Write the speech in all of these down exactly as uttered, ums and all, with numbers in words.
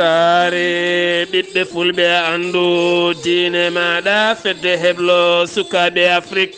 Taare ɓiɓɓe fulɓe, anndu diine maaɗa, fedde heblo sukaaɓe Afrik.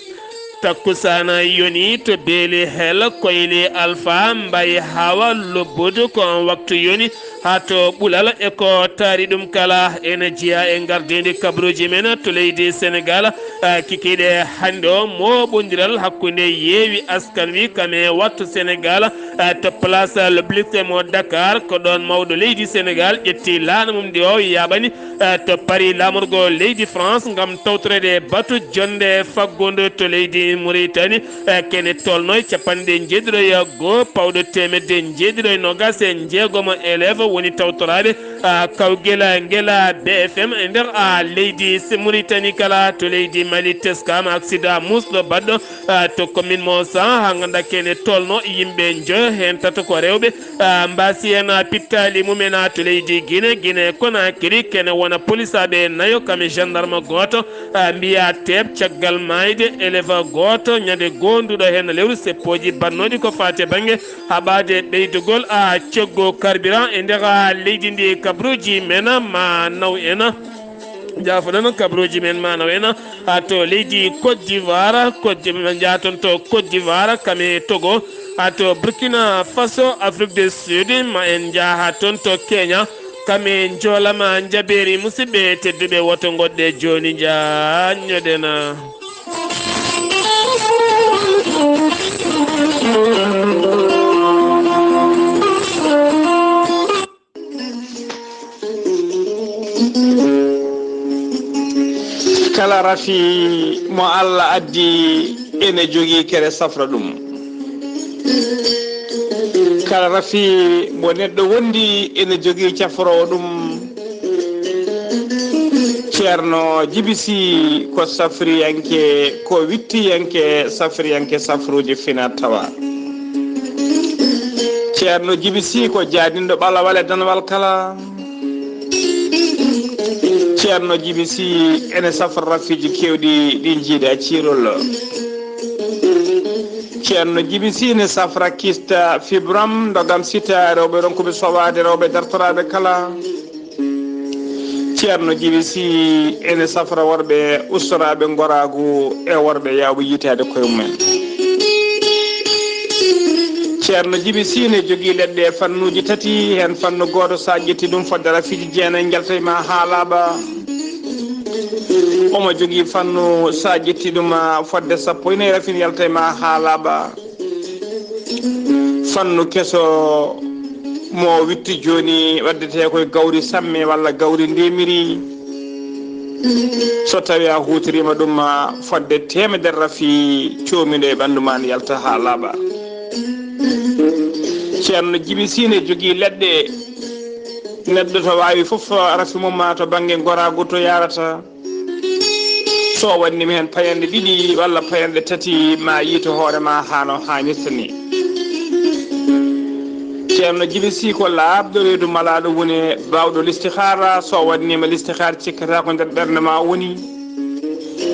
Takkusaana yoni to beeli hel, koyli Alfa mbayi hawa lobbudu ko on waktu yoni haa to ɓulal e ko taari ɗum kala. Ene jeyaa e ngardiindi kabaruuji men to leydi Senegaal. Ah, kikiiɗe hannde o, mooɓondiral hakkunde Yewwi Askan Wi kam e wattu Senegaal, ah, to Place L'Obélisque mo Dakar. Ko ɗoon mawɗo leydi Senegaal ƴetti laana mum ndi o yaaɓani, eh, to Paris, laamorgo leydi France, ngam tawtoreede batu jonnde faggudu to leydi Mauritanie. Eh, kene tolno e capanɗe njeeɗiɗo e goo, pawɗo teemedde njeeɗiɗo e noogas e njeegomo élève woni tawtoraaɓe, ah, kawgel ngel B F M e nder, ah, leydi se-, Mauritanie kala. To leydi Mali, teskama accident musɗo baɗɗo, ah, to commune mo San, haa ngannda kene tolno yimɓe njoyo, heen tato ko rewɓe. Ah, mbaasi en, ah, pittaali mumen, ah, to leydi Guinée, Guinée Conakry, kene wona polisaaɓe nayo, kam e gendarme gooto, ah, mbiyaa teep caggal maayde élève gooto ñande goonduɗo heen lewru seppooji batnooɗi ko faati e bannge haɓaade ɓeydugol, ah, coggu carburant e nder, ah, leydi ndi. Kabaruuji men ma naw en. Jaafoɗon, kabaruuji men ma naw en, ah, to leydi Côte d'Ivoire, Côte d'Ivoire, njaha toon to Côte d'Ivoire, kam e Togo, ah, to Burkina Faso, Afrique du Sud, ma en njaha toon to Kenya, kam e njoolama njabeeri. Musidɓe tedduɓe, woto ngoɗɗe jooni, njaññoɗen. Kala rafi mo Allah addi ene jogii kere safra ɗum. Kala rafi mo neɗɗo wondi ene jogii cafroowo ɗum. Ceerno Jibi Si ko safriyanke, ko wittiyanke, safriyanke safruuji fina tawa. Ceerno Jibi Si ko jaadinɗo ɓalawal e danwal kala. Ceerno Jibi Si ene safra rafiiji keewɗi ɗi njiiɗa ciirol. Ceerno Jibi Si ne safra kista fibram, ndogam sita, rewɓe ronkuɓe sowaade, rewɓe dartoraaɓe kala. Ceerno Jibi Si ene safra worɓe ustoraaɓe ngoraagu e worɓe yaawɓe yiytaade koye mumen. Ceerno Jibi Si ne jogii leɗɗe e fannuuji tati, heen fannu gooto, so a ƴetti ɗum, fodde rafiiji jeenayi njalta e ma haa laaɓa. Omo jogii fannu, so a ƴetti ɗum, fodde sappo e nayi rafi ne yalta e ma haa laaɓa. Fannu keso mo witti jooni waddetee koye gawri samme walla gawri ndemiri. So tawi a huutoriima ɗum, fodde teemedere rafi coomiɗo e ɓanndu ma ne yalta haa laaɓa. Ceerno Jibi Si ne jogii leɗɗe. Neɗɗo to waawi fof rafi mum ma to bannge ngoraagu to yaarata. So o waɗnima heen payanɗe ɗiɗi walla payanɗe tati, ma yiito hoore ma haa no haanirta ni. Ceerno Jibi Si ko laaɓɗo reedu malaaɗo wune, baawɗo listihaara. So o waɗnima listihaara, cikkata ko nder ɓernde ma woni.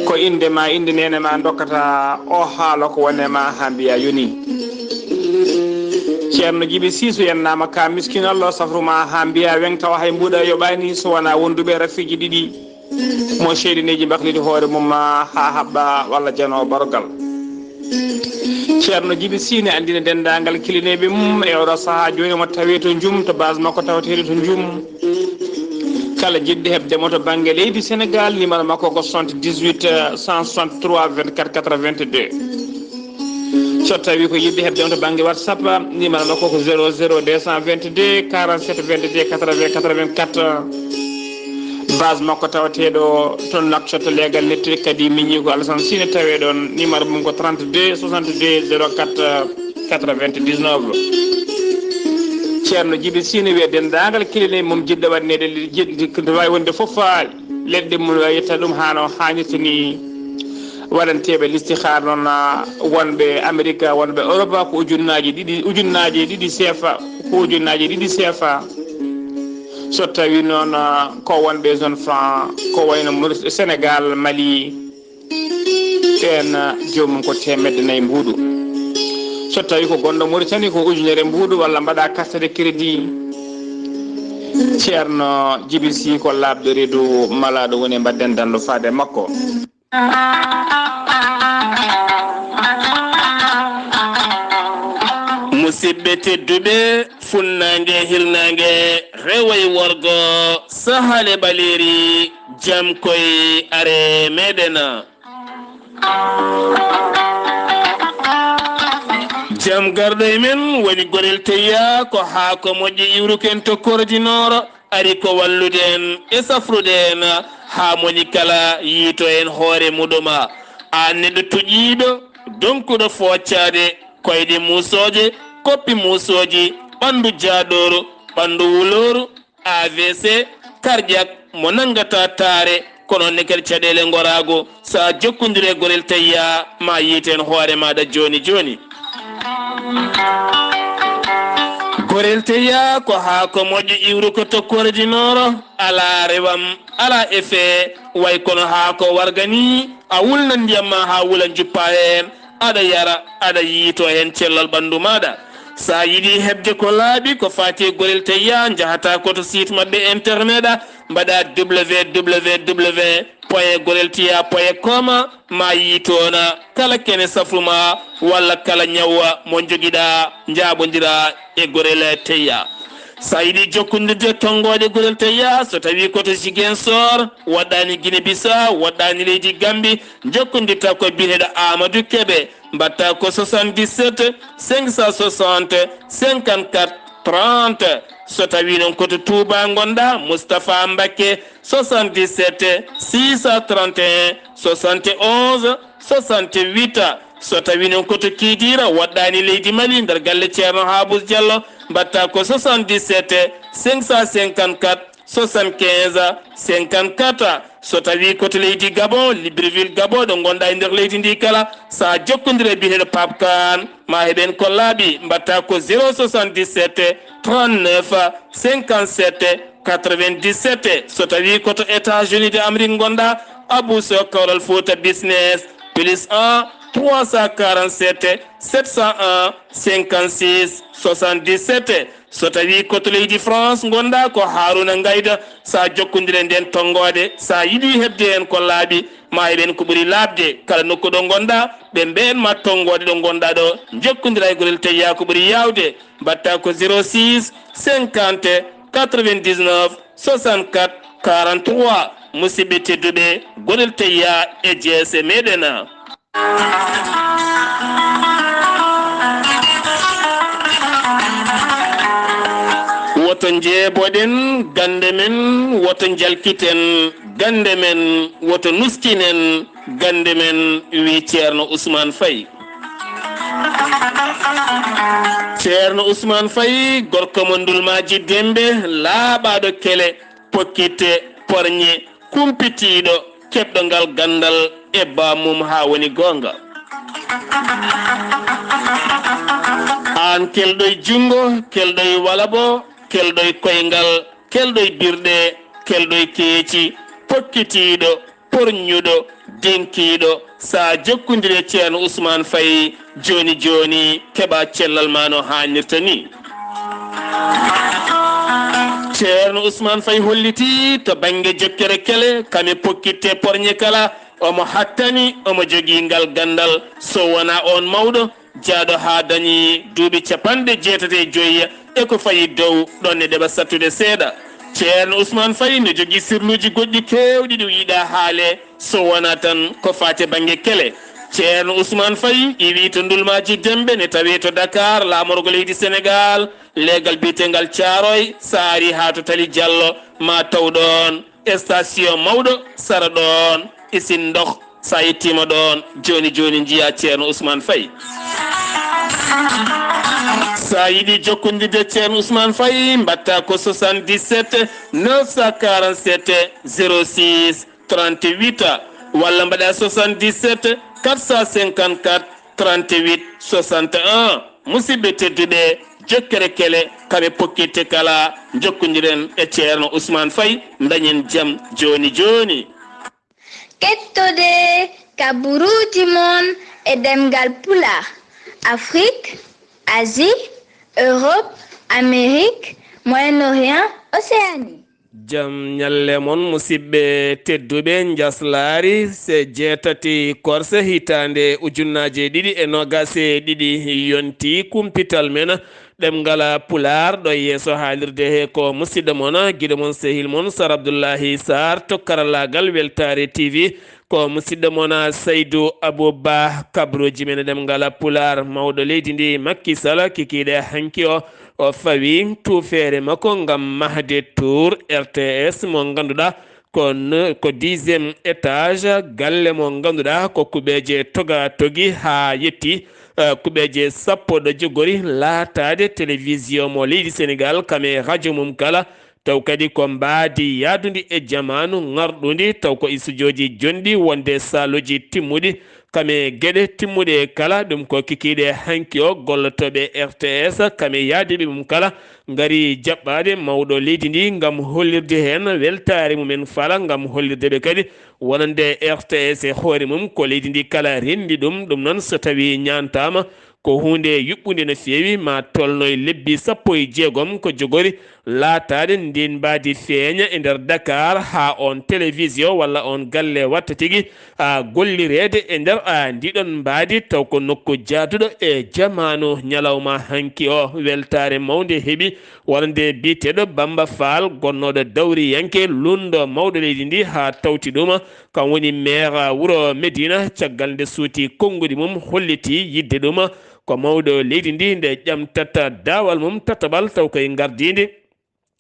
Ko innde ma, innde neene ma dokkata, o haala ko wone ma haa mbiya yoni. Ceerno Jibi Si, so yennaama ka miskin Allah, safru ma haa mbiya weŋ, tawa hay mbuuɗa yoɓaani, so wonaa wonduɓe rafiiji ɗiɗi. Mo seyɗineeji mbakliti hoore mum haa haɓɓa walla janoo barogal. Ceerno Jibi Si ne anndina denndaangal kilineeɓe mum e oɗo sahaa jooni, omo tawee to Njum, to base makko tawateeɗo to Njum. Kala jiɗɗo heɓde mo to bannge leydi Senegaal, numéro makko ko soixante-dix-huit, cent soixante-trois, vingt-quatre quatre-vingt-deux. So tawi ko yiɗde heɓde mo to bannge WhatsApp, numéro makko ko zéro zéro deux cent vingt-deux quarante-sept vingt-deux quatre-vingts quatre-vingt-quatre. Base makko tawateeɗo toon Nouakchott, leegal netti kadi miñi ko Alassane Sine, tawee ɗoon, numéro mum ko trente-deux soixante-deux zéro quatre quatre-vingt-dix-neuf. Ceerno Jibi Si ne wiya denndaangal kilineeɓe mum jiɗɗo waɗneede, jiɗ-, ko waawi wonde fof, leɗɗe mum waawi yetta ɗum haa no haanirta ni. Waɗanteeɓe listihaara noon, wonɓe Amerika, wonɓe Europa, ko ujunnaaji ɗiɗi, ujunnaaji ɗiɗi C F A, ko ujunnaaji ɗiɗi C F A. So tawi noon, ko wonɓe zone franc, ko wayno Maurit-, Senegaal, Mali, ɓeen, joomum ko teemedde nayi mbuuɗu. So tawi ko gonɗo Mauritanie, ko ujunere mbuuɗu, walla mbaɗa carte de crédit. Ceerno Jibi Sii ko laaɓɗo reedu malaaɗo woni e mbaɗden danndo faade makko. Musidɓe tedduɓe, funnaange, hirnaange, rewo e worgo, sahal e ɓaleeri, jam koy, aree meeɗen. Jam garɗo e men woni Gorel Teyya, ko haa ko moƴƴi iwruken to Kordinooro, ari ko wallude en e safrude en haa moni kala yiito en hoore muɗum. Aan neɗɗo tuƴiiɗo, donkuɗo fooccaade, koyɗe muusooje, koppi muusooji, ɓanndu jaaɗooru, ɓanndu wulooru, A V C, cardiaque, mo nanngata taare, kono ne kadi caɗeele ngoraago. So a jokkondire Gorel Teyya, ma yiiten hoore maaɗa jooni jooni. Gorel Teyya ko haa ko moƴƴo iwru ko tokkoore di nooro, alaa rewam, alaa effet, way kono haa ko warga ni, a wulna ndiyam ma haa wula njuppa heen, aɗa yara, aɗa yiito heen cellal ɓanndu maaɗa. So a yiɗi heɓde ko laaɓi, ko faati e Gorel Teyya, njahata ko to site maɓɓe internet, mbaɗa W W W point gorel teyya point com, ma yii toon kala kene safru ma walla kala ñaw mo njogiɗa, njaaɓondira e Gorel Teyya. So a yiɗi jokkondirde tonngooɗe Gorel Teyya, so tawi ko to Ziguinchor, woɗɗaani Guinée Bissau, woɗɗaani leydi Gambie, njokkondirta ko biyeteeɗo Amadou Kebe, mbaɗta ko soixante-dix-sept cinq cent soixante cinquante-quatre trente. So tawi noon ko to Touba ngonɗa, Moustapha Mbacké, soixante-dix-sept six cent trente et un soixante et onze soixante-huit. So tawi noon ko to Kidira, woɗɗaani leydi Mali, nder galle Ceerno Habous Diallo, mbaɗta ko soixante-dix-sept cinq cent cinquante-quatre soixante-quinze cinquante-quatre. So tawi ko to leydi Gabon, Libreville Gabon, ɗo ngonɗa e nder leydi ndi kala, so a jokkondire e biyeteeɗo Pape Kane, ma heɓen ko laaɓi, mbaɗta ko zéro soixante-dix-sept trente-neuf cinquante-sept quatre-vingt-dix-sept. So tawi ko to États-Unis de Amérique ngonɗa, Abou Sow, Kawral Fouta Business, plus un trois cent quarante-sept sept cent un cinquante-six soixante-dix-sept. So tawi ko to leydi France ngonɗa, ko Haruna Ngayda, sa jokkondire nden tonngode, sa yiɗi heɓde hen ko laaɓi, ma heɓen ko ɓuri laaɓde. Kala nokku ɗo ngonɗa, ɓe mbeen ma tonngode ɗo ngonɗa ɗo, jokkondira e Gorel Teyya ko ɓuri yaawde. Mbaɗta ko zéro six cinquante quatre-vingt-dix-neuf soixante-quatre quarante-trois. Musidɓe tedduɓe, Gorel Teyya e jeese meɗen. Woto njeeboɗen gannde men, woto njalkiten gannde men, woto nuskinen gannde men, wi Ceerno Usmaan Fay. Ceerno Usmaan Fay, gorko mo Ndulmaaji Dembe, laaɓaaɗo kele, pokkitte, porñe, kumpitiiɗo, keɓɗo ngal ganndal e bammum haa woni goonga. Aan kelɗo e junngo, kelɗo e walabo, kelɗo e koyngal, kelɗo e birɗe, kelɗo e keeci, pokkitiiɗo, porñuɗo, denkiiɗo, sa jokkondire Ceerno Usmaan Fay, jooni jooni, keɓa cellal ma no haanirta ni. Ceerno Usmaan Fay holliti to bannge jokkere kele, kame pokkitte porñe kala, omo hattani, omo jogii ngal ganndal, so wonaa oon mawɗo, jaaɗo haa dañi duuɓi capanɗe jeetati e joyi e ko fayi dow, ɗon e ɗeɓa sattude seeɗa. Ceerno Usmaan Fay no jogii sirluuji goɗɗi keewɗi ɗi yiɗaa haale, so wonaa tan ko faati e bannge kele. Ceerno Usmaan Fay iwi to Ndulmaaji Dembe, ne tawee to Dakar, laamorgo leydi Senegaal, leegal biyeteengal Caaroy, so a arii haa to Tali Jallo, ma taw ɗoon station mawɗo sara ɗoon, isin ndox. Sa yettiima ɗoon, jooni jooni njiyaa Ceerno Usmaan Fay. Sa yiɗi jokkondirde Ceerno Usmaan Fay, mbaɗta ko soixante-dix-sept neuf cent quarante-sept zéro six trente-huit, walla mbaɗa soixante-dix-sept quatre cent cinquante-quatre trente-huit soixante-et-un. Musidɓe tedduɓe, jokkere kele, kame pokkitte kala, jokkondiren e Ceerno Usmaan Fay, dañen jam jooni jooni. Kettode kaburuuji mon e ɗemngal Pulaar, Afrik, Asie, Europe, Amérique, Moyen-Orient, Océanie. Jam ñalle mon, musidɓe tedduɓe. Njaslaari se jeetati korse hitaande ujunnaaje ɗiɗi e noogaas e ɗiɗi yonti kumpital men ɗemngal Pulaar ɗo yeeso haalirde he ko musidɗo mon, giɗo mon, sehil mon, Sar Abdullahi Sar to karallaagal Weltaare T V. Ko musidɗo mon Saydu Abuba, kabrooji men ɗemngal Pulaar. Mawɗo leydi ndi Makki Sal kikiiɗe hanki o, o fawi tuufeere makko ngam mahde tour R T S mo ngannduɗaa ko n- ko dixième étage galle mo ngannduɗaa ko kuɓeeje toga togi haa yetti eh, kuɓeeje sappo ɗo jogori laataade télévision mo leydi Sénégal kam e radio mum kala. Taw kadi ko mbaadi yaadundi e jamaanu ŋarɗundi, taw ko e sujooji jonɗi wonde saaluuji timmuɗi, kam e geɗe timmuɗe kala. Ɗum ko kikiiɗe hanki o gollotooɓe R T S kam e yaadiiɓe mum kala ngari jaɓɓaade mawɗo leydi ndi ngam hollirde heen weltaare mumen fala, ngam hollirde ɓe kadi wonande R T S e hoore mum ko leydi ndi kala renndi ɗum. Ɗum noon so tawii ñaantaama ko huunde yuɓɓunde no feewi, ma tolno e lebbi sappo e jeegom ko jogori laataade ndin mbaadi feeña e nder Dakar haa on télévision walla on galle watta tigi a gollireede e nder a ndiɗon mbaadi taw ko nokku jaaduɗo e jamaanu. Ñalawma hanki o weltaare mawnde heɓi wonande biyeteeɗo Bamba Fall gonnooɗo dawriyanke lunndo mawɗo leydi ndi haa tawti ɗuma. Kam woni maire wuro Medina, caggal nde suuti konnguɗi mum holliti yidde ɗum ko mawɗo leydi ndi nde ƴamtata daawal mum tataɓal taw koye ngardiinde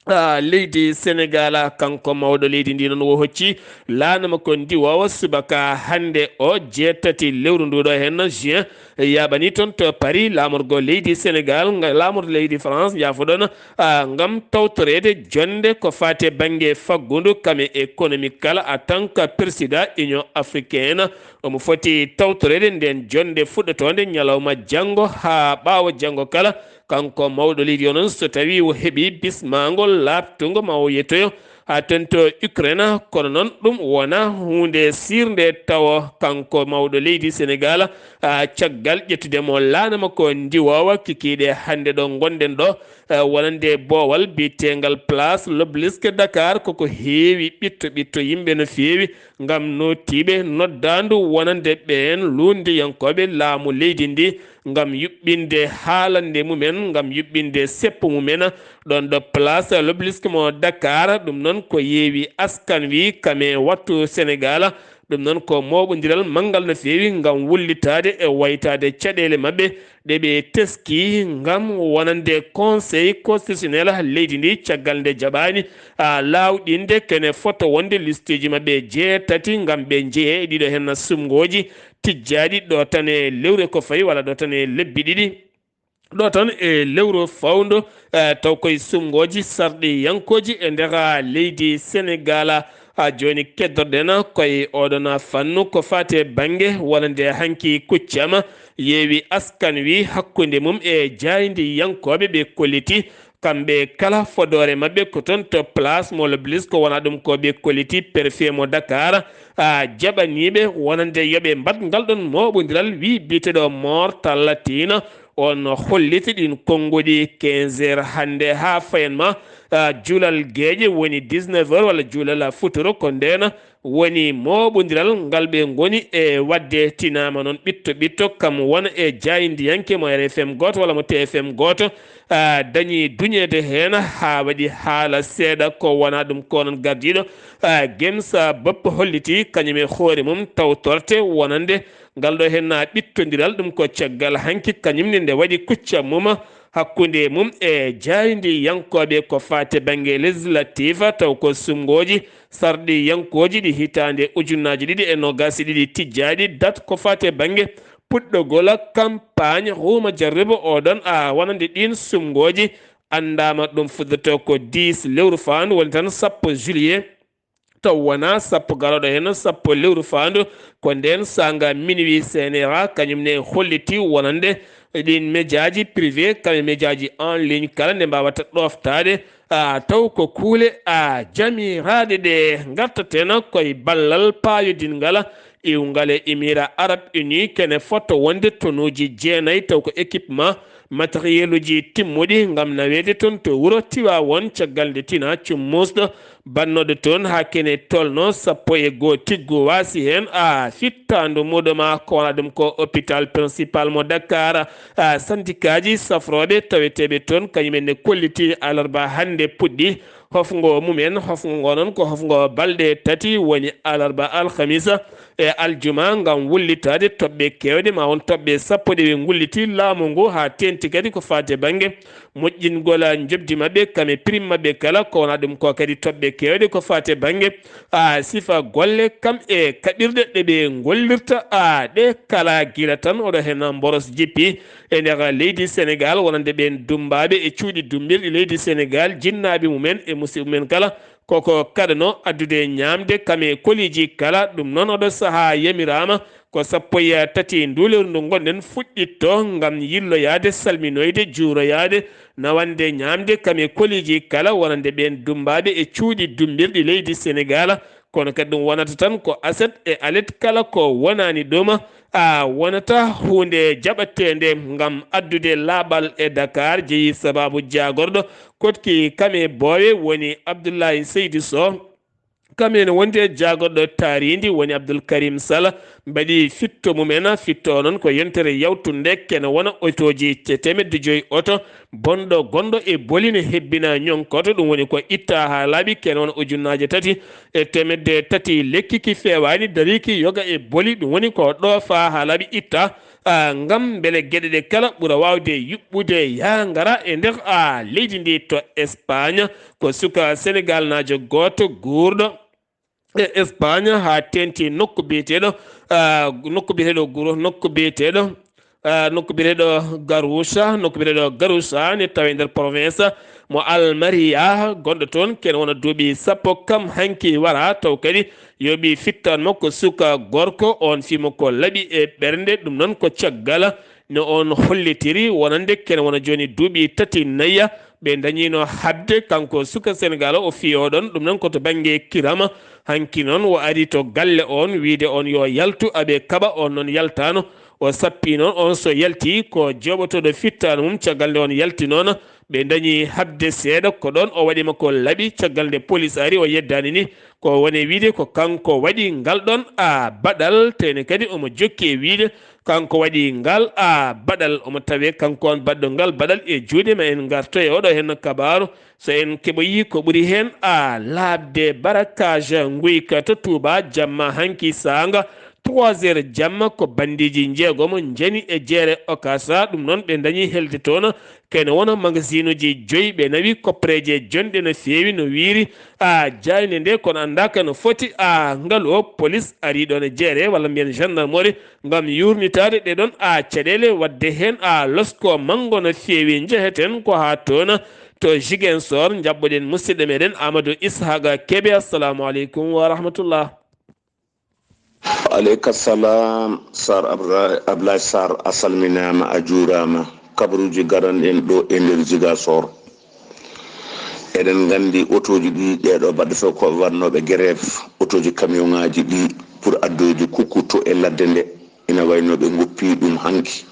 ah, leydi Senegal. Kanko mawɗo leydi ndi noon o hocci laana makko ndiwoowo subaka hannde o jeetati lewru nduɗo heen juin, yaaɓani toon to Paris laamorgo leydi Senegal, nga- laamorgo leydi France, njaafoɗon, ah, ngam tawtoreede jonnde ko faati e bannge faggundu kam e économie kala en tant que président Union africaine. Omo foti tawtoreede ndeen jonnde fuɗɗotoonde ñalawma janngo haa ɓaawo janngo kala. Kanko mawɗo leydi o noon so tawii o heɓii bismaango laaɓtungo ma o yettoyo haa toon to Ukraine, kono noon ɗum wonaa huunde siirnde tawo. Kanko mawɗo leydi Senegal, ah, caggal ƴettude mo laana makko ndiwoowa kikiiɗe hannde ɗo ngonɗen ɗo, eh, wonande boowal biyeteengal Place L'Obélisque Dakar, koko heewi ɓitto ɓitto yimɓe no feewi ngam nootiiɓe noddaandu wonande ɓeen luulndiyankooɓe laamu leydi ndi ngam yuɓɓinde haalannde mumen, ngam yuɓɓinde seppo mumen ɗoon ɗo Place L'Obélisque mo Dakar. Ɗum noon ko yeewi askan wi kame wattu Senegal. Ɗum noon ko mooɓondiral manngal no feewi ngam wullitaade e waytaade caɗeele maɓɓe ɗe ɓe teski ngam wonande Conseil constitutionnel leydi ndi caggal nde jaɓaani a laawɗinde kene fota wonde listeeji maɓɓe jeetati ngam ɓe njeyee e ɗiɗo heen sumngooji tijjaaɗi ɗo tan e lewru ko fawi walla ɗo tan e lebbi ɗiɗi. Ɗo tan e lewru fawndo, eh, taw koye sumngooji sarɗiyankooji e nder leydi Senegal. Haa jooni keddorɗen koye oɗon fannu ko faati e bannge wonande hanki kuccam yeewi askan wi hakkunde mum e jaayndiyankooɓe ɓe kolliti. Kamɓe kala fodoore maɓɓe ko toon to Place mo L'Obélisque, wonaa ɗum ko ɓe kolliti préfet mo Dakar, a jaɓaniiɓe wonande yo ɓe mbaɗ ngal ɗoon mooɓondiral, wi biyeteeɗo Mor Talla Tine. On holliti ɗiin konnguɗi quinze heures hannde haa fayan ma, ah, juulal geeƴe woni dix-neuf heures walla juulal futuro ko ndeen woni mooɓondiral ngal ɓe ngoni e waɗde. Tinaama noon ɓitto ɓitto kam wona e jaayndiyanke mo R F M gooto walla mo T F M gooto, ah, dañi duñeede heen haa waɗi haala seeɗa ko wonaa ɗum ko noon gardiiɗo, ah, Gemsa Bop holliti kañum e hoore mum tawtorte wonande ngal ɗo heen ɓittondiral. Ɗum ko caggal hanki kañum ne nde waɗi kuccam mum hakkunde mum e jaayndiyankooɓe ko faati bannge législatif taw ko sumngooji sarɗiyankooji ɗi hitaande ujunnaaji ɗiɗi e noogaas e ɗiɗi tijjaaɗi dat ko faati bannge puɗɗogol campagne ruuma jarribo oɗon a wonande ɗiin sumngooji anndaama. Ɗum fuɗɗoto ko dix lewru faandu woni tan sappo juillet. Taw wonaa sappo garooɗo heen sappo lewru faandu ko ndeen saanga minuit C N R A kañum ne holliti wonande ɗiin mejaaji privé kam e mejaaji en ligne kala nde mbaawata ɗooftaade, a, taw ko kuule, a, jamiraaɗe ɗe ngartaten koye ballal paayodingal Iwngal e Émirats Arabes Unis kene fotto wonde tonuuji jeenayi, taw ko équipement, matériel uji timmuɗi ngam naweede toon to wuro Tiwaawoon, caggal nde tina cummusɗo bannooɗo toon haa kene tolno sappo e goo tiggu waasi heen, a fittaandu muɗum a ko wona ɗum ko hôpital principal mo Dakar. A syndicat ji safrooɓe taweteeɓe toon kañum en ne kolliti alarba hannde puɗɗi hofngo mumen. Hofngo ngo noon ko hofngo balɗe tati, woni alarba, alhamisa e aljuma, ngam wullitaade toɓɓe keewɗe, ma won toɓɓe sappo ɗe ɓe ngulliti laamu ngu, haa teeŋti kadi ko faati e bannge moƴƴingol njoɓdi maɓɓe, kam e prime maɓɓe kala, ko wona ɗum ko kadi toɓɓe keewɗe ko faati e bannge, a, sifa golle, kam e kaɓirɗe ɗe ɓe ngollirta, a, ɗe kala, gila tan oɗo heen mboros jippi e nder leydi Senegaal, wonande ɓeen dummbaaɓe e cuuɗi dummbirɗi leydi Senegaal, jinnaaɓe mumen e musiɓɓe mumen kala, koko kaɗano addude ñaamde kam e koliiji kala. Ɗum noon, oɗo sahaa yamiraama ko sappo e tati nduu lewru ndu ngonɗen fuɗɗitto ngam yilloyaade, salminoyde, juuroyaade, nawande ñaamde kam e koliiji kala, wonande ɓeen dummbaaɓe e cuuɗi dummbirɗi leydi Senegaal. Kono kadi ɗum wonata tan ko aset e alet, kala ko wonaani ɗum, a, wonata huunde jaɓateende ngam addude laaɓal e Dakar. Jeyi sabaabu jaagorɗo koɗki kam e boowe woni Abdoulaye Seydou Sow. Kam ene wondi e jaagorɗo taariindi woni Abdoul Karim Sall, mbaɗi fitto mumen. Fitto o noon ko yontere yawtunde, kene wona otooji ce-, teemedde joyi oto, bonɗo gonɗo e boli ne hebbina ñonkoto, ɗum woni ko itta haa laaɓi, kene wona ujunnaaje tati e teemedde tati lekki ki feewaani, dariiki yoga e boli, ɗum woni ko ɗoofa haa laaɓi itta, a, ngam mbele geɗe ɗe kala ɓura waawde yuɓɓude yaa ngara e nder, a, leydi ndi to Espagne. Ko suka Senegaalnaajo gooto guurɗo e Espagne haa teeŋti nokku biyeteeɗo, ah, nokku biyeteeɗo Guru-, nokku biyeteeɗo, ah, nokku biyeteeɗo Garusa, nokku biyeteeɗo Garusa ne tawi nder province mo Almeria gonɗo toon. Kene wona duuɓi sappo kam hanki wara, taw kadi yoɓi fittan mo ko suka gorko, on fii mo ko laaɓi e ɓernde. Ɗum noon ko caggal no on hollitiri wonande kene wona jooni duuɓi tati nayya ɓe dañiino haɓde kanko suka Senegaal o fii oɗon. Ɗum noon ko to bannge kirama. Hanki noon o ari to galle on wiide on yo yaltu, aɓe kaɓa, on noon yaltaano. O sappi noon, on so yalti ko jooɓotooɗo fittaandu mum. Caggal nde on yalti noon, ɓe dañi haɓde seeɗa, ko ɗoon o waɗi ma ko laaɓi. Caggal nde polis ari, o yeddaani ni, ko woni wiide ko kanko waɗi ngal ɗoon, a, baɗal, tene kadi omo jokki e wiide kanko waɗi ngal, a, baɗal, omo tawe kanko on baɗɗo ngal baɗal e juuɗe. Ma en ngarto e oɗo heen kabaaru, so en keɓoyi ko ɓuri heen, a, laaɓde. Barakaja Nguyka to Touba, jamma hanki saanga trois heures jamma, ko bandiiji njeegomo njani e jeere Okasa. Ɗum noon ɓe dañi helde toon kene wona magasinuji joyi, ɓe nawi koppareeje jonɗe no feewi, no wiiri, a, jaaynde nde, kono anndaaka no foti, a, ngalu o. Polis ari ɗoon e jeere, walla mbiyen gendarmerie, ngam yuurnitaade ɗe ɗoon, a, caɗeele, waɗde heen, a, losko manngo no feewi. Njeheten ko haa toon to Ziguinchor, njaɓɓoɗen musidɗo meɗen Amadou Ishaqa Kebe. Assalamu aleykum wa rahmatullah. Aleyka salam, Sar Abra-, Ablaye Sar, a salminaama, a juuraama. Kabaruuji garanɗen ɗo e nder Ziguinchor. Eɗen nganndi otooji ɗi, ɗeeɗo baɗɗo fof ko wannooɓe grève, otooji camion ŋaaji ɗi pour addoyde kukkuto e ladde nde, ina waynoo ɓe ngoppi ɗum hanki.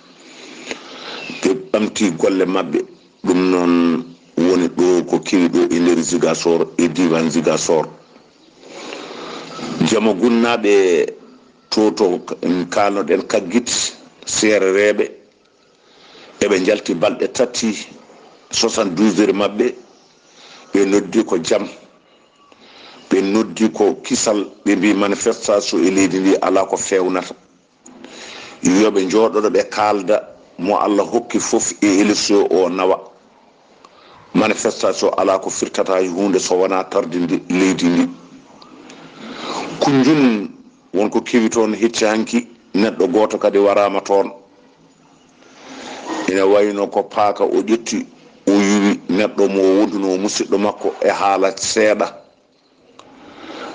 Ɓe ɓamti golle maɓɓe. Ɗum noon woni ɗo ko kewi ɗo e nder Ziguinchor, e diiwaan Ziguinchor. Jamagunnaaɓe to, to kaalnoɗen kaggit seerereeɓe, eɓe njalti balɗe tati, soixante-douze heures maɓɓe, ɓe noddi ko jam, ɓe noddi ko kisal, ɓe mbi manifestation e leydi ndi alaa ko feewnata. Yo ɓe njooɗoɗo ɓe kaalda, mo Allah hokki fof e élection o nawa. Manifestation alaa ko firtata e huunde so wonaa tardinde leydi ndi. Kunjun won ko kewi toon hecci hanki, neɗɗo gooto kadi waraama toon. Ina wayno ko paaka o ƴetti, o yuwi neɗɗo mo wonduno musidɗo makko e haala seeɗa.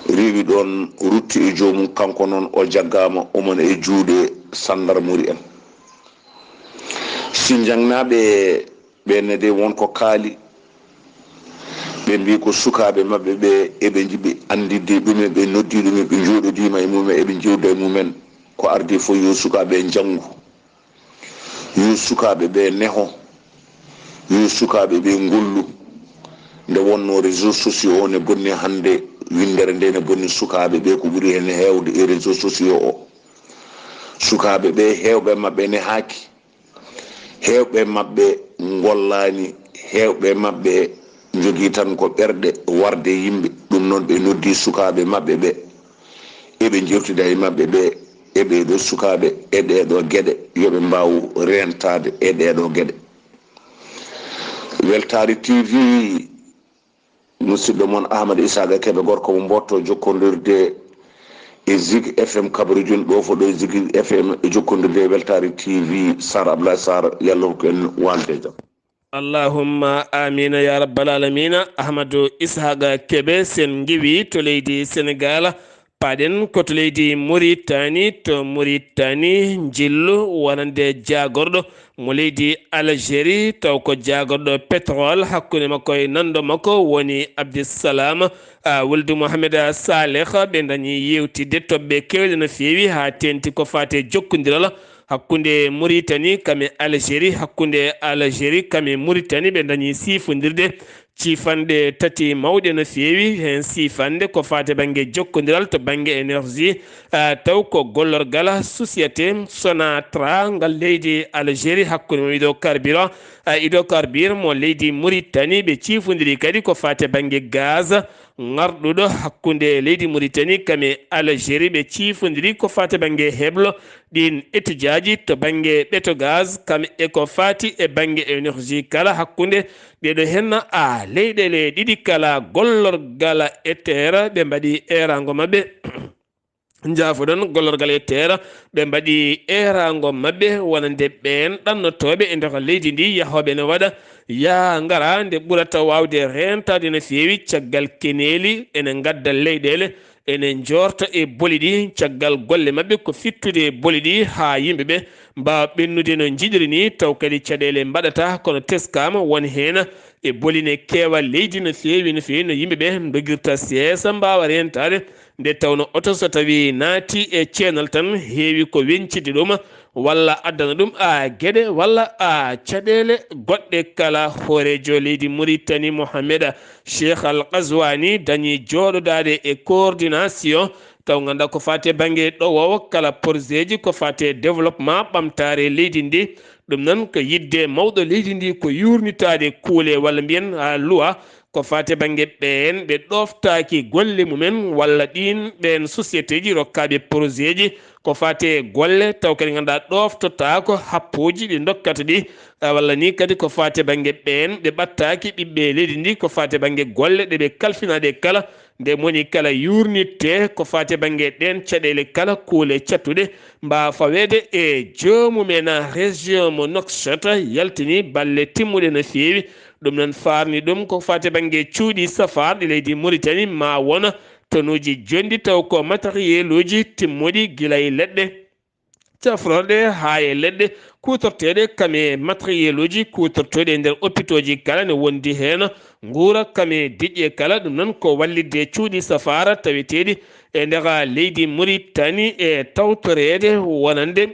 Rewi ɗoon, rutti e joomum, kanko noon o jaggaama, omona e juuɗe sandarmori en. Sinjaŋnaaɓe ɓe ne de won ko kaali, Ɓe mbii ko sukaaɓe maɓɓe ɓe eɓe njiɗi anndidde ɗumen, ɓe noddi ɗumen, ɓe njooɗodiima e mumen, eɓe njiwda e mumen. Ko ardii fof yo sukaaɓe njanngu, yo sukaaɓe ɓe neho, yo sukaaɓe ɓe ngollu. Nde wonnoo réseaux sociaux o ne bonni hannde, winndere nde ne bonni sukaaɓe ɓe ko ɓuri heen heewde e réseaux sociaux o. Sukaaɓe ɓe heewɓe maɓɓe nehaaki. Heewɓe maɓɓe ngollaani, heewɓe maɓɓe njogii tan ko ɓerɗe warde yimɓe. Ɗum noon ɓe noddi sukaaɓe maɓɓe ɓe, eɓe njeewtida e maɓɓe ɓe, e ɓee ɗoo sukaaɓe, e ɗee ɗoo geɗe, yo ɓe mbaaw reentaade e ɗee ɗoo geɗe. Weltaare T V, musidɗo mon Ahmad Isaaga Kebe, gorko mo Mboto, jokkondirde e Zig F M Kabarujun, ɗo fof ɗo e Zig F M, e jokkondirde e Weltaare T V. Sar Ablaye Sar, yalla hokku en waalde e jam. Allahumma amina ya rabbal alamina. Ahmadou Isaaga Kebe, sen ngiwi to leydi Senegal, paɗen ko to leydi Muritani, to Muritani njillu wonande jaagorɗo mo leydi Algérie, taw ko jaagorɗo pétrole, hakkunde makko e nanndo makko woni Abdissalam, a, Wuldu Mohamed Saleh. Ɓe dañi yewtidde toɓɓe keewɗe no feewi, haa teeŋti ko faati e jokkondiral hakkunde Muritani kam e Algérie, hakkunde Algérie kam e Muritani. Ɓe dañi siifondirde ciifanɗe tati mawɗe no feewi, heen siifannde ko faati bannge jokkondiral to bannge énergie, a, taw ko gollorgal société Sonatra ngal leydi Algérie, hakkunde mo Hydrocarbures, a, Hydrocarbures mo leydi Muritani. Ɓe ciifondiri kadi ko faati bannge gaz ŋarɗuɗo hakkunde leydi Muritani kam e Algérie. Ɓe ciifondiri ko faati bannge heblo ɗiin étudieaji to bannge ɓeto gaz kam e ko faati e bannge énergie kala hakkunde ɗeeɗo heen, a, leyɗeele ɗiɗi kala. Gollorgal e teera ɓe mbaɗi eeraango maɓɓe. Njaafoɗon, gollorgal e teera ɓe mbaɗi eeraango maɓɓe wonande ɓeen ɗannotooɓe e nder leydi ndi, yahooɓe ene waɗa yaa ngara nde ɓurata waawde reentaade no feewi caggal keneeli ene ngadda leyɗeele, ene njoorta e boli ɗi. Caggal golle maɓɓe ko fittude e boli ɗi haa yimɓe ɓe mbaawa ɓennude no njiɗiri ni, taw kadi caɗeele mbaɗata, kono teskaama won heen e boli ne keewa leydi no feewi, no feewi no yimɓe ɓe ndogirta seesa mbaawa reentaade, nde tawno oto so tawi naati e ceenal tan heewi ko weñcide ɗum walla addana ɗum a geɗe walla a caɗeele goɗɗe kala. Hooreejo leydi Muritani Mohamed Cheikh Al Ghazouani dañi jooɗodaade e coordination taw ngannda ko faati e bannge ɗowoowo kala projet ji ko faati e développement ɓamtaare leydi ndi. Ɗum noon ko yiɗde mawɗo leydi ndi ko yuurnitaade kuule walla mbiyen, a, loi ko faati e bannge ɓeen ɓe ɗooftaaki golle mumen walla ɗiin ɓeen société ji rokkaaɓe projet ji ko faati e golle taw kadi ngannda ɗooftotaako happuuji ɗi ndokkata ɗi, a, walla ni kadi ko faati e bannge ɓeen ɓe ɓattaaki ɓiɓɓe leydi ndi ko faati e bannge golle ɗe ɓe kalfinaa ɗe kala. Nde moni kala yuurnitte ko faati e bannge ɗeen caɗeele kala kuule cattuɗe mbaawa faweede e joomum en. Région mo Nouakchott yaltini balle timmuɗe no feewi. Ɗum noon faarni ɗum ko faati e bannge cuuɗi safaarɗi leydi Muritani ma wona tonuuji jonɗi taw ko matériel uji timmuɗi gila e leɗɗe cafrorɗe haa e leɗɗe kuutorteeɗe kam e matériel uji kuutortooɗi e nder opitooji kala ne wondi heen nguura kam e diƴƴe kala. Ɗum noon ko wallitde cuuɗi safaara taweteeɗi e nder leydi Muritani e tawtoreede wonande,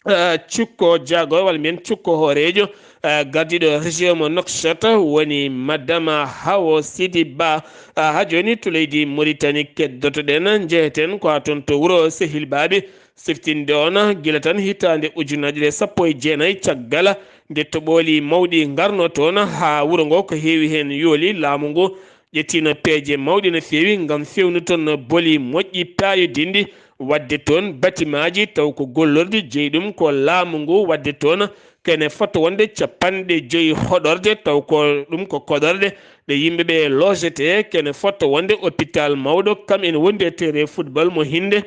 eh, cukko jaago walla mbiyen cukko hooreejo, eh, gardiiɗo région mo Nouakchott woni Madame Hawo Sidi Ba. Ah, haa jooni to leydi Muritani keddotoɗen, njeheten ko haa toon to wuro Sehil Baabi. Siftinde on, gila tan hitaande ujunaaji ɗiɗi e sappo e jeenayi, caggal nde toɓooli mawɗi ngarno toon haa wuro ngo, ko heewi heen yooli, laamu ngu ƴettiino peeje mawɗe no feewi ngam fewnude toon boli moƴƴi paayodinɗi, waɗde toon batimaaji taw ko gollorɗi, jeyi ɗum ko laamu ngu, waɗde toon ko ene fota wonde capanɗe joyi hoɗorde taw ko ɗum ko koɗorɗe ɗe yimɓe ɓe logete, ko ene fota wonde hôpital mawɗo, kam ene wondi e terrain football mo hinnde,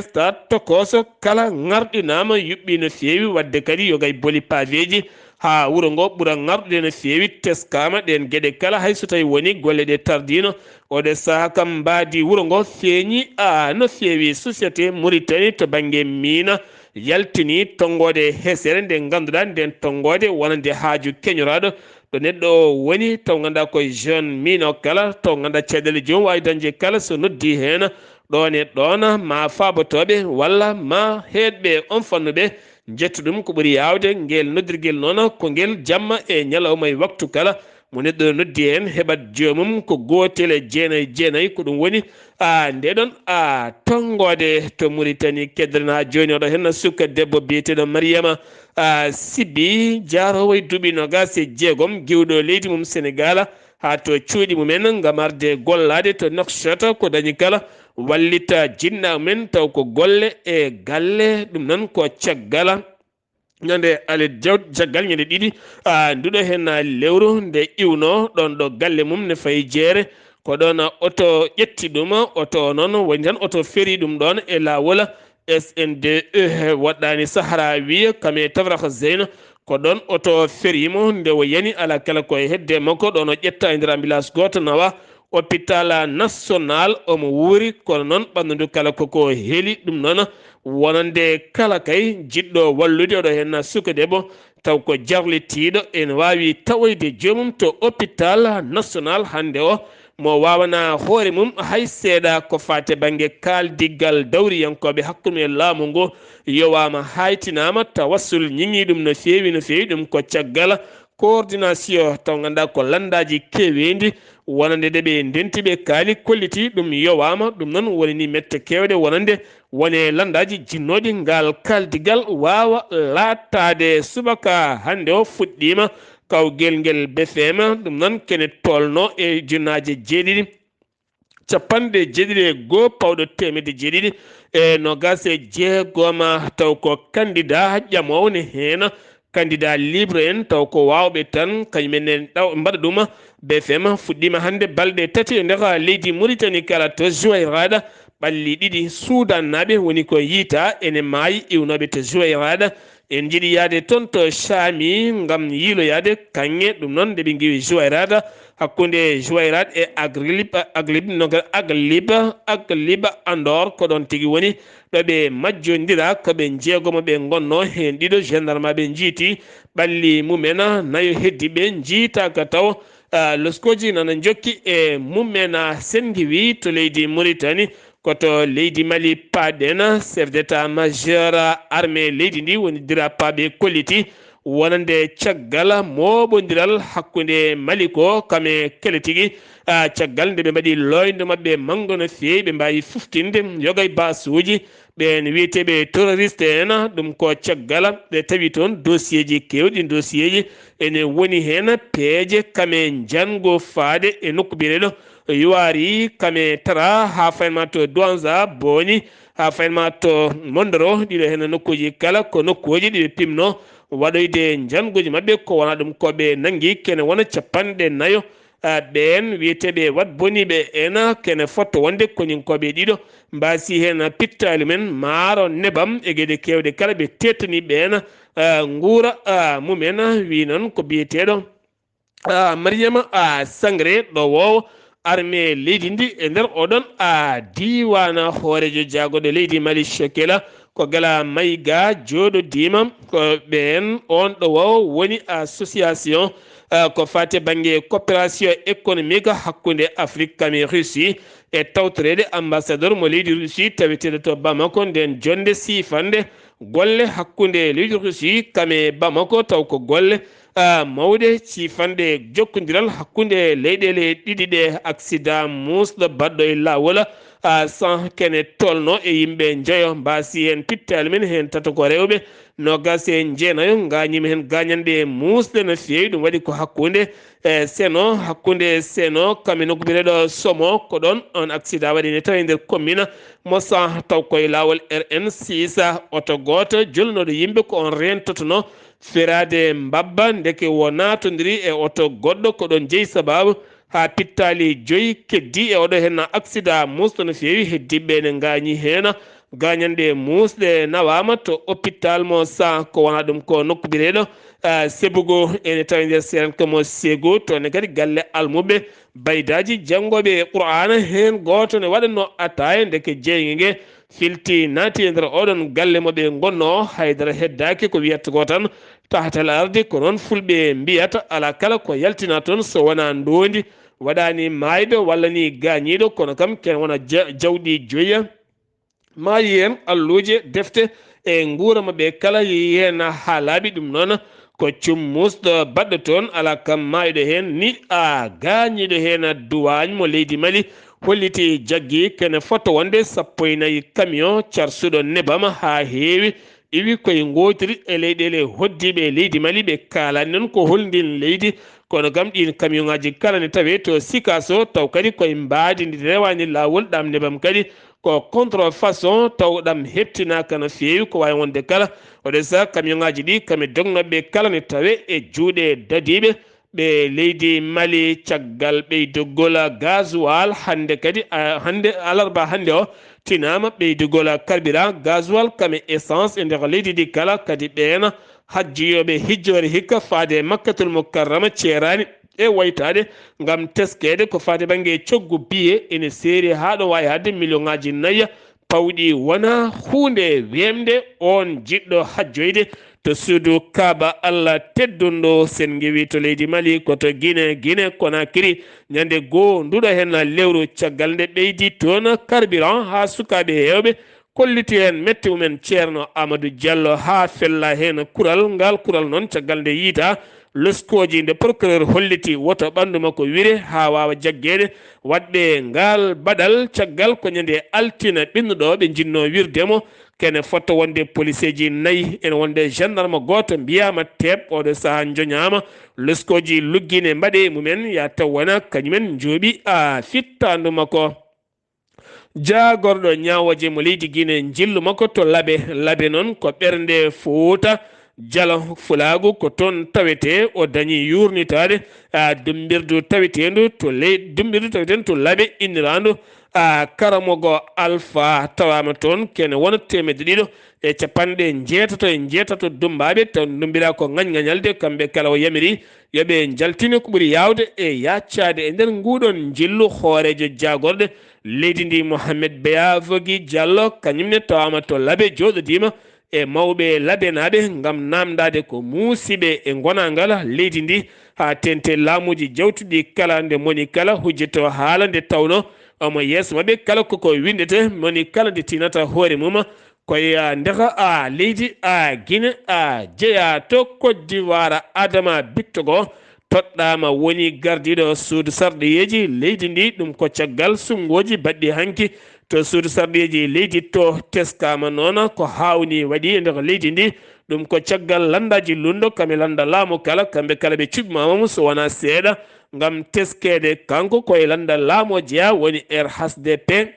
stade tokooso kala ŋarɗinaama, yuɓɓi no feewi, waɗde kadi yogay boli paveeji haa wuro ngo ɓura ŋarɗude no feewi. Teskaama ɗeen geɗe kala, hay so tawi woni golle ɗe tardiino, oɗo sahaa kam mbaadi wuro ngo feeñi a no feewi. Société Mauritanie to bannge miina yaltini tonngoode hesere nde ngannduɗaa ndeen tonngoode wonande haaju keñoraaɗo ɗo neɗɗo o woni, taw ngannduɗaa koye zone miino kala, taw ngannduɗaa caɗeele joom waawi dañde kala so noddii heen ɗoon e ɗoon, ma faabotooɓe walla ma heedɓe on fannuɓe njettu ɗum. Ko ɓuri yaawde ngel noddirgel noon ko ngel jamma e ñalawma e waktu kala mo neɗɗo noddi heen heɓat joomum ko gootel e jeenayi jeenayi. Ko ɗum woni a nde ɗon a tonngoode to Muritani keddren haa jooni. Oɗo heen suka debbo biyeteeɗo Mariyama a Sibi, jaaroowo e duuɓi noogaas e jeegom, giwɗo leydi mum Senegaal haa to cuuɗi mumen ngam arde gollaade to Nouakchott, ko dañi kala wallita jinnaaɓe men taw ko golle e galle, ɗum noon ko caggal ñande alet jaw- caggal ñande ɗiɗi a nduɗo heen lewru nde iwno ɗoon ɗo galle mum ne fayi jeere. Ko ɗoon oto ƴetti ɗum, oto o noon woni tan oto feri ɗum ɗoon e laawol S N D E, waɗɗaani Sahara wiya kame Tafrax Zeyna. Ko ɗoon oto feri mo nde o yani, ala kala ko e hedde makko, ɗoon o ƴetta e nder ambulance gooto nawa hôpital national, omo wuuri, kono noon ɓanndu ndu kala koko heli. Ɗum noon wonande kala kay jiɗɗo wallude oɗo heen suka debbo taw ko jarlitiiɗo, ene waawi tawoyde joomum to hôpital national hannde o, mo waawana hoore mum hay seeɗa ko faati bannge kaaldigal dawriyankooɓe hakkunde e laamu ngu. Yowaama, haytinaama, tawassul ñiŋii ɗum no feewi, no feewi. Ɗum ko caggal coordination taw ngannduɗaa ko lanndaaji keeweendi wonande ɗe ɓe ndenti ɓe kaali kolliti ɗum yowaama. Ɗum noon woni ni mette keewɗe wonande wone lanndaaji jinnooɗi ngaal kaaldigal waawa laattaade. Subaka hannde o fuɗɗiima kawgel ngel B F M, ɗum noon kene tolno e ujunnaaje jeeɗiɗi capanɗe jeeɗiɗi e goo pawɗo teemedde jeeɗiɗi e noogaas e jeegom, taw ko candidat ƴamoowo ne heen, candidat libre en, taw ko waawɓe tan kañum en ne ɗaw-, mbaɗa ɗum. B F M fuɗɗiima hannde balɗe tati e nder leydi Muritani kala to Juwayraɗa, ɓalli ɗiɗi suudannaaɓe woni ko yiyta ene maayi, iwnooɓe to Juwayraɗa. En njiɗi yahde toon to Caami ngam yiiloyaade kaŋŋe. Ɗum noon, nde ɓe ngiwi Juwayraat, hakkunde Juwayraat e Aglib, Aglib, no, Aglib, Aglib Andoor, ko ɗoon tigi woni ɗo ɓe majjondira, ko ɓe njeegomo ɓe ngonnoo, heen ɗiɗo gendarmaaɓe njiiti ɓalli mumen, nayo heddi ɓe njiitaaka taw. Ah, loskooji nana njokki e mumen, ah, Senngiwi to leydi Muritani, ko to leydi Mali paaɗen. Chef d'état-major armée leydi ndi woni dirapaaɓe kolliti wonande caggal mooɓondiral hakkunde Mali ko kame kele tigi, ah, caggal nde ɓe mbaɗi looyndo maɓɓe manngo no feewi, ɓe mbaawi fuftinde yoga e baasuuji ɓeen wiyeteeɓe terroriste en. Ɗum ko caggal ɓe tawi toon dossier ji keewɗi, dossier ji ene woni heen peeje kame njanngo faade e nokku biyeteeɗo Yuwaari, kame Tara, haa faynma to Douentza, Boni, haa faynma to Mondoro, ɗiɗo heen nokkuuji kala ko nokkuuji ɗi ɓe pimno waɗoyde njannguuji maɓɓe, ko wona ɗum ko ɓe nanngi kene wona capanɗe nayo, ah, ɓeen wiyeteeɓe wat boniiɓe en, kene fotto wonde koninkooɓe ɗiɗo mbaasi heen pittaali men maaro nebam e geɗe keewɗe kala ɓe teettani ɓeen, ah, nguura, ah, mumen, wi noon ko biyeteeɗo ah, Mariama, ah, Sangre, ɗowoowo armée leydi ndi e nder oɗon, ah, diiwaan. Hooreejo jaagorɗo leydi Mali Shekela ko Gala Maïga jooɗodiima ko ɓeen. Oon ɗowoowo woni association, ah, ko faati bannge coopération économique hakkunde Afrique kame Russie e tawtoreede ambassadeur mo leydi Russie taweteeɗo to Bamako. Ndeen jonnde siifande golle hakkunde leydi Russie kame Bamako taw ko golle ah, mawɗe ciifanɗe jokkondiral hakkunde leyɗeele ɗiɗi ɗe. Accident muusɗo baɗɗo e laawol, ah, san kene tolno e yimɓe njoyo mbaasi heen pittaali men, heen tato ko rewɓe, noogaas e jeenayo ngaañiima heen gaañanɗe muusɗe no feewi. Ɗum waɗi ko hakkunde, eh, Seno, hakkunde Seno kame nokku biyeteeɗo Somo, ko ɗoon oon accident waɗi ne tawi e nder commune mo san taw koye laawol R N six, oto gooto jolnooɗo yimɓe ko oon reentotonoo feraade mbabba, ndeke o naatondiri e oto goɗɗo. Ko ɗoon jeyi sabaabu haa pittaali joyi keddii e oɗo heen accident muusɗo no feewi. Heddiiɓe ne ngaañi heen. Gaañanɗe muusɗe nawaama to hôpital mo san, ko wona ɗum ko nokku biyeteeɗo, ah, Sebugo, ene tawi nder seeranke mo Segu. Toon ne kadi galle almuɓɓe baydaaji janngooɓe Qur'aana, heen gooto ne waɗatnoo ataaya, ndeke jeynge nge filti naati e nder oɗon galle mo ɓe ngonno. Haydara heddaaki ko wiyata ko tan tahtal ardi, ko noon fulɓe mbiyata, alaa kala ko yaltina toon so wonaa ndoondi, waɗaani maayɗo walla ni gaañiiɗo, kono kam ken wona ja-, jawɗi joya. Maayi heen alluuje, defte e nguura maɓɓe kala yehi heen haa laaɓi. Ɗum noon ko cummusɗo baɗɗo toon, alaa kam maayɗo heen ni a gaañiiɗo heen. Duwaañ mo leydi Mali holliti jaggi kene foto wonde sappo e nayi camion carsuɗo nebam haa heewi, iwi koye ngootiri e leyɗeele hoddiiɓe e leydi Mali. Ɓe kaalaani noon ko holndin leydi, kono kam ɗiin camion ŋaaji kala ne tawee to Sikaso, taw kadi koye mbaadi ndi rewaani laawol. Ɗam nebam kadi ko contrefaçon, taw ɗam heɓtinaaka no feewi. Ko waawi wonde kala, oɗo saha camion ŋaaji ɗi kame dognooɓe kala ne tawee e juuɗe dadiiɓe ɓe leydi Mali. Caggal ɓeydugol gasoil hannde kadi, a, hannde alarba hannde o, tinaama ɓeydugol carburant, gasoil kame essence e nder leydi ndi kala. Kadi ɓeen hajjiyooɓe hijjoore hikka faade Makkatul Mukarrama ceeraani e waytaade ngam teskeede ko faade bannge coggu biye ene seeri haa ɗo waawi haaɗde miliyoŋaaji nayi pawɗi. Wona huunde weemde oon jiɗɗo hajjoyde to suudu Kaaba Allah teddunɗo. Sen ngewi to leydi Mali, ko to Gine, Gine Konakiri, ñande goo nduɗo heen lewru, caggal nde ɓeydi toon carburant haa sukaaɓe heewɓe kolliti heen mette mumen Ceerno Amadou Diallo haa fella heen kural. Ngal kural noon, caggal nde yiita loskooji, nde procureur holliti woto ɓanndu makko wire haa waawa jaggeede. Waɗɓe ngal baɗal caggal ko ñande altina ɓennuɗo ɓe njinnoo wirde mo. Kene fotto wonde poliseeji nayi, ene wonde gendarme gooto mbiyaama teeɓ, oɗo sahaa njoñaama. Loskooji luggiine mbaɗe e mumen, yaa taw wona kañumen njooɓi a fittaandu makko. Jaagorɗo ñaawooje mo leydi Gine, njillu makko to Labe. Labe noon ko ɓernde Fuuta Jalo Fulaagu, ko toon tawetee. O dañi yuurnitaade, a, dummbirdu taweteendu to ley-, dummbirdu taweteendu to Labe, inniraandu, a, Karamogo Alfa, tawaama toon kene wona teemedde ɗiɗo e capanɗe njeetato e njeetato dummbaaɓe, taw ndummbiraa ko ŋañŋañalde. Kamɓe kala o yamiri yo ɓe njaltine ko ɓuri yaawde e yaaccaade e nder nguuɗoon njillu. Hooreejo jaagorɗe leydi ndi, Mohamed Beya Vogi Diallo, kañum ne tawaama to Labe, jooɗodiima e mawɓe labenaaɓe ngam naamndaade ko muusiiɓe e ngonaangal leydi ndi, haa teeŋti laamuuji jawtuɗi kala, nde moni kala hujjoto haala nde tawnoo omo yeeso maɓɓe kala koko winndete, moni kala nde tinata hoore mum. Ko e, a, ndeka, a, leydi, a, Gine, a, jeyaa to Côte d'Ivoire, Adama Bittogo toɗɗaama, woni gardiiɗo suudu sarɗiyeeji leydi ndi. Ɗum ko caggal suɓngooji baɗɗi hanki to suudu sarɗiyeeji leydi to. Teskaama noon ko haawnii waɗi e nder leydi ndi. Ɗum ko caggal lanndaaji lunndo kam e lannda laamu kala, kamɓe kala ɓe cuɓimaama mo so wonaa seeɗa ngam teskeede. Kanko ko e lannda laamu o jeyaa, woni R H D P.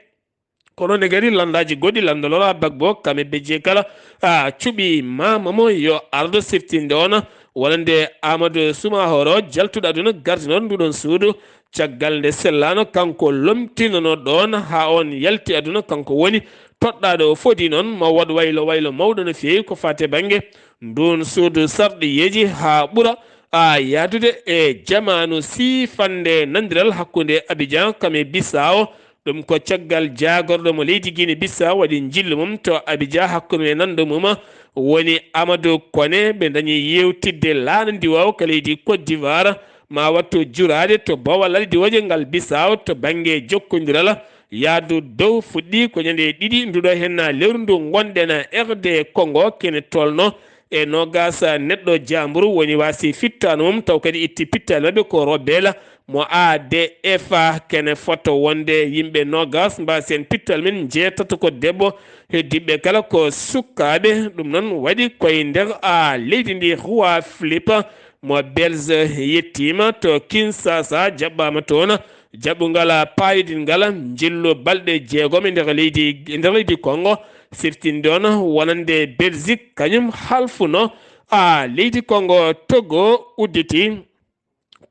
Kono ne kadi lanndaaji goɗɗi, lannda Laurent Gbagbo, kam e bejje kala, a, cuɓimaama mo yo ardo siftinde oon, wonande Amadou Soumaoro, jaltuɗo aduna, gardinooɗo nduɗon suudu. Caggal nde sellaano, kanko lomtinono ɗoon haa oon yalti aduna, kanko woni toɗɗaaɗo o fodi noon, mo waɗ waylo waylo mawɗo no feewi ko faati e bannge nduun suudu sarɗiyeeji haa ɓura, a, yahdude e jamaanu siifannde nandiral hakkunde Abidjan kam e Bissau. Ɗum ko caggal jaagorɗo mo leydi Guinée Bissau waɗi njillu mum to Abidjan hakkunde e nanndo mum woni Amadou Koné. Ɓe dañi yeewtidde laana ndiwaaw ka leydi Côte d'Ivoire, ma wattu juraade to bowal leydi diwooje ngal Bissau to bannge jokkondiral. Yahdu dow fuɗɗi ko ñande ɗiɗi nduɗo henna lewru ndu ngonɗen, R D Congo kene tolno e noogaas neɗɗo jaamburu woni waasi fittaandu mum, taw kadi itti pittaali maɓɓe ko Robel mo A D F. Kene fotto wonde yimɓe noogaas mbaasi heen pittaali mum, njeetato ko debbo, heddiiɓe kala ko sukaaɓe. Ɗum noon waɗi koye nder a leydi ndi, Roi Philippe mo Belge yettiima to Kinshasa, jaɓɓaama toon jaɓɓungal paayodingal njillu balɗe jeegom e nder leydi, e nder leydi Congo, siftinde oon wonande Belgique kañum halfuno a leydi Congo. Togo udditi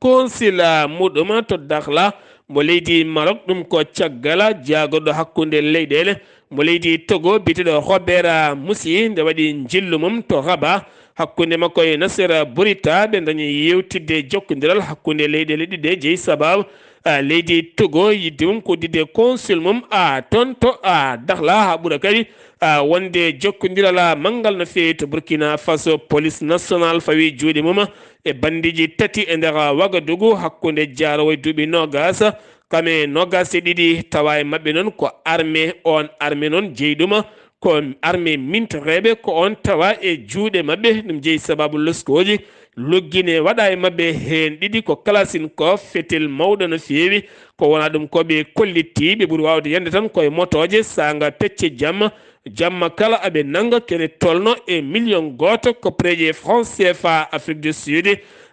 consulat muɗum to Dakhla mo leydi Maroc. Ɗum ko caggal jaagorɗo hakkunde leyɗeele mo leydi Togo biyeteeɗo Robert Musi nde waɗi njillu mum to Rabat hakkunde makko e Nasser Bourita. Ɓe dañi yeewtidde jokkondiral hakkunde leyɗeele ɗiɗi ɗe jeyi sababu a, leydi Togo yidde mum ko udditde consul mum, a, toon to, a, Dakhla, haa ɓura kadi, a, wonde jokkondiral, a, manngal no feewi to Burkina Faso. Police national fawi juuɗe mum e banndiiji tati e nder Wagadugu hakkunde jaarowo e duuɓi noogas, kam e noogas e ɗiɗi. Tawa e maɓɓe noon ko armée, oon armée noon jeyi ɗum ko armée mintereeɓe, ko oon tawa e juuɗe maɓɓe. Ɗum jeyi sababu loskooji luggine waɗa e maɓɓe, heen ɗiɗi ko Kalachnikov, fetel mawɗo no feewi. Ko wona ɗum ko ɓe kollitti, ɓe ɓuri waawde yande tan koye motooje, saanga pecce jamma, jamma kala aɓe nannga kene tolno e million gooto koppareeje franc C F A Afrique du Sud.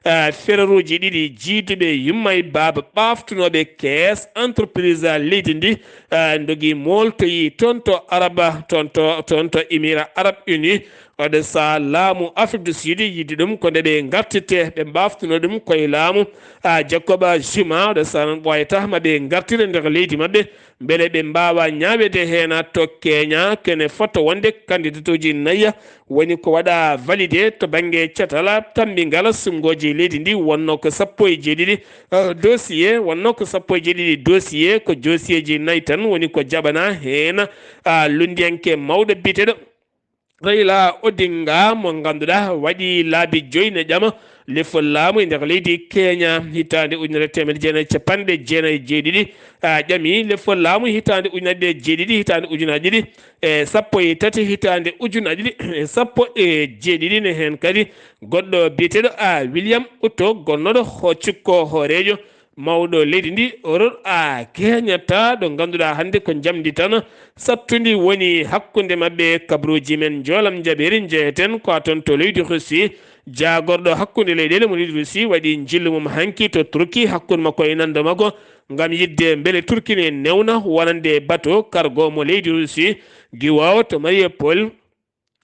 Eh, fereruuji ɗiɗi jiiduɓe yumma e baaba ɓaaftunooɓe kees entreprise leydi ndi, eh, ndogi mooltoyi toon to Araba, toon to, toon to Émirats Arabes Unis. Oɗo saha laamu Afrique du Sud yidde ɗum ko nde ɓe ngartirte, ɓe mbaaftuno ɗum koye laamu, a, Jacob Zuma. Oɗo saha noon ɓooyata ma ɓe ngartire nder leydi maɓɓe, mbele ɓe mbaawa ñaawede heen to Kenya, kene fota wonde candidatuuji nayya woni ko waɗa validé to bannge catal tammbingal sunngooji leydi ndi. Wonno ko sappo e jeeɗiɗi, eh, dossier, wonno ko sappo e jeeɗiɗi dossier, ko dossier ji nayi tan woni ko jaɓana heen, a, lunndiyanke mawɗo biyeteeɗo Raila Odinga, mo ngannduɗaa waɗi laabi joyi ne ƴama lefol laamu e nder leydi Kenya, hitaande ujunere teemedde jeenayi e capanɗe jeenayi e jeeɗiɗi, a, ƴami lefol laamu hitaande ujunaaji ɗiɗi e jeeɗiɗi, hitaande ujunaaji ɗiɗi e sappo e tati, hitaande ujunaaji ɗiɗi e sappo e jeeɗiɗi. Ne heen kadi goɗɗo biyeteeɗo, a, William Ruto, gonnooɗo ho-, cukko hooreejo mawɗo leydi ndi, Uhuru Kenyatta, ɗo ngannduɗaa hannde ko njamndi tan sattundi woni hakkunde maɓɓe. Kabaruuji men njoolam njaɓeeri, njeheten ko a toon to leydi Russie. Jaagorɗo hakkunde leyɗeele mo leydi Russie waɗi njillu mum hanki to Turki hakkunde makko e nanndo makko ngam yiɗde mbele Turki ne newna wonande bato cargo mo leydi Russie giwoowo to Mariupol.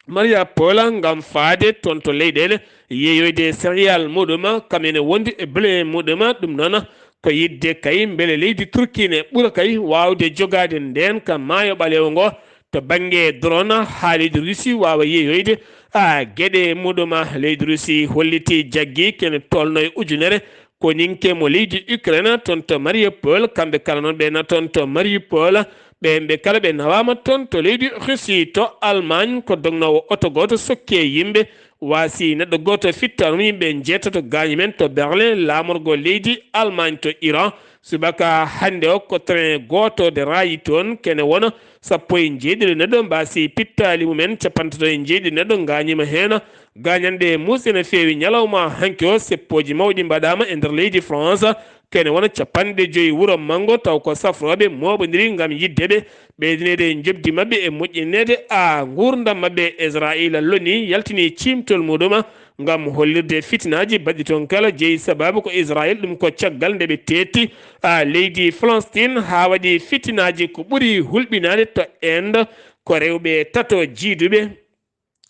Mariupol ngam faade toon to leyɗeele yeeyoyde céréales muɗum, kam ene wondi e blé muɗum. Ɗum noon ko yiɗde kay mbele leydi Turki ne ɓura kay waawde jogaade ndeen ka maayo ɓaleewo ngo to bannge drone haa leydi Russie waawa yeeyoyde, a, geɗe muɗum. Leydi Russie holliti jaggi kene tolno e ujunere koninke mo leydi Ukraine toon to Mariupol. Kamɓe kala noon ɓe na toon to Mariupol, ɓeen ɓe kala ɓe nawaama toon to leydi Russie. To Allemagne, ko dognoowo oto gooto sokki e yimɓe, waasi neɗɗo gooto, fittaanum yimɓe njeetato gaañi men to Berlin, laamorgo leydi Allemagne. To Iran, subaka hannde o ko train gooto de raayi toon, kene wona sappo e njeeɗiɗo neɗɗo mbaasi pittaali mumen, capantato e njeeɗiɗo neɗɗo ngaañiima heen. Gaañanɗe muusɗe no feewi ñalawma hanki o, seppooji mawɗi mbaɗaama e nder leydi France, kene wona capanɗe joyi wuro manngo, taw ko safrooɓe mooɓondiri ngam yiɗde ɓe ɓeydineede njoɓdi maɓɓe e moƴƴineede, a, nguurndam maɓɓe. Israayiila loni yaltini ciimtol muɗum ngam hollirde fitinaaji baɗɗi toon kala jeyi sababu ko Israayil, ɗum ko caggal nde ɓe teetti, a, leydi Palestine haa waɗi fitinaaji ko ɓuri hulɓinaade to Inde, ko rewɓe tato jiiduɓe.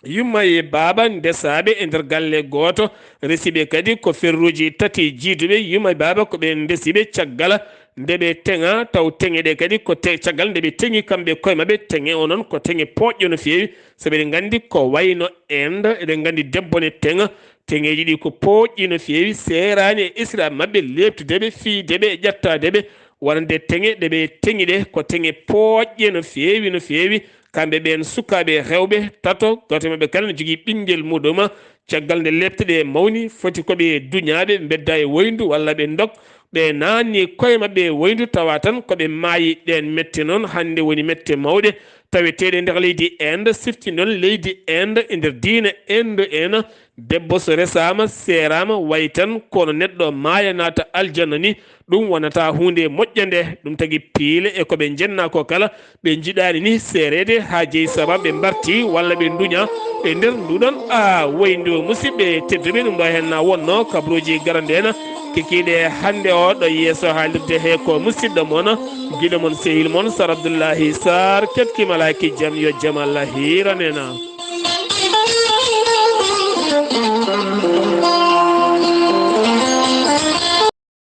Yumma e baaba ndesaaɓe e nder galle gooto, resiɓe kadi ko ferruuji tati jiiduɓe. Yumma e baaba ko ɓe ndesiɓe caggal nde ɓe teŋa, taw teŋe ɗe kadi ko te-, caggal nde ɓe teŋi kamɓe koye maɓɓe. Teŋe o noon ko teŋe pooƴƴo no feewi, sabu eɗen nganndi ko wayno Inde, eɗen nganndi debbo ne teŋa, teŋeeji ɗi ko pooƴƴi no feewi, seeraani e Islaam maɓɓe leeptude ɓe, fiyde ɓe e ƴattaade ɓe, wonande teŋe ɗe ɓe teŋi ɗe, ko teŋe pooƴƴe no feewi, no feewi. Kamɓe ɓeen sukaaɓe rewɓe tato, gooto e maɓɓe kala ne jogii ɓinngel muɗum. Caggal nde lepte ɗe mawni, foti ko ɓe duñaaɓe, mbedda e woyndu walla ɓe ndok, ɓe naanni koye maɓɓe e woyndu, tawa tan ko ɓe maayi. Ɗeen mette noon hannde woni mette mawɗe taweteeɗe nder leydi Inde, sifti noon leydi Inde e nder diine Inde en. Debbo so resaama, seeraama, wayi tan kono neɗɗo maaya naata aljanna ni, ɗum wonata huunde moƴƴande. Ɗum tagi piile e ko ɓe njenna ko kala, ɓe njiɗaani ni seereede haa jeyi sababu ɓe mbarti walla ɓe nduña e nder nduɗon. A, woyndu musidɓe tedduɓe, ɗum ɗo heen na wonno kabaruuji garande en kikiiɗe hannde o ɗo yeeso haalirde he ko musidɗo mon, giɗo mon, sehil mon, Sar Abdullahi Sar, ketki malaaki jam, yo jam Allah hiiran en.